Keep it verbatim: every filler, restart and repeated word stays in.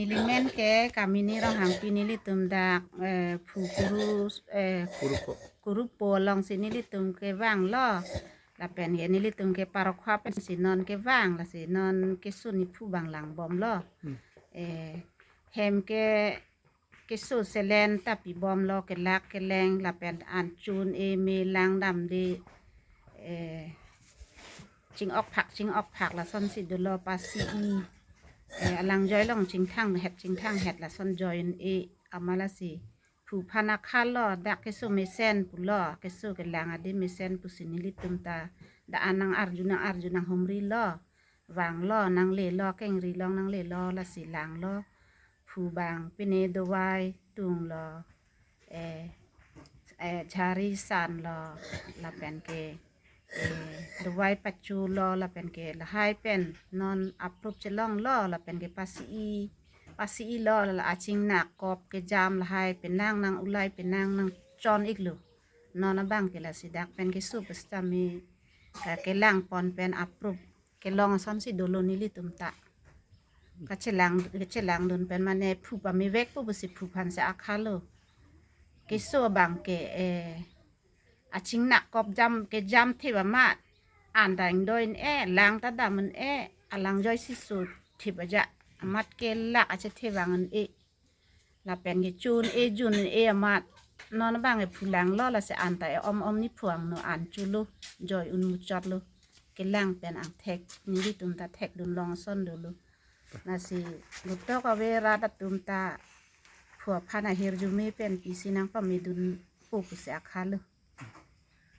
Nelimen ke Kamini Ronghangpi, nelitum dak, eh, phu kuru, eh, Kurupo. Kurupo alongsi nelitum kevanglo. Lapen ke nelitum ke parokha pensi non kevang, lasi non keso nephu abang langbomlo. Hmm. Eh, hem ke keso selen ta pibomlo, kelak keleng, lapen an chun-e me langdamde, eh, ching-okphak ching-okphak lasonsi dolo, pasi-i, eh, alangjoi along chingthanghet chingthanghet lason join-e amat, lasi phu aphan akhalo, dak keso mesen pulo, keso kelang adim mesen pusi nelitum ta dak an nang-arju nang-arju nanghumrilo, vanglo, nanglelo, kengri along nanglelo, lasi langlo. Phu abang pine dovai tunglo, eh, eh, jhari sanlo, lapen ke, eh, dovai pachulo, lapen ke lahai pen non aprup chelonglo, lapen ke pasi-i, pasi-ilo, la achingnak kop kejam lahai penang nang-ulai, penang nangchon-iklo. Non abang ke lasi dak pen keso pusitame, eh, kelangpon pen aprup kelong asonsi dolo nelitum ta. Kachelang, kachelangdun pen mane phu pamevekpo pusi phu aphansi akhalo. Keso abang ke, eh, achingnak kop jam kejam thip amat, an ta ingdoi-un-e, lang ta dam-un-e, alangjoi si so thip aja, amat kelak achethe vang-un-e. Lapen ke chun-e jun-e amat. Non abang ke phu langlo, lasi an ta e-om om nephu angno, an chulo, joi-un muchotlo. Kelang pen angthek, nelitum ta thekdun long ason dolo. Lasi gotok ave rat atum ta phu aphan ahirjume pen pisi nangpamedunpo pusi akhalo.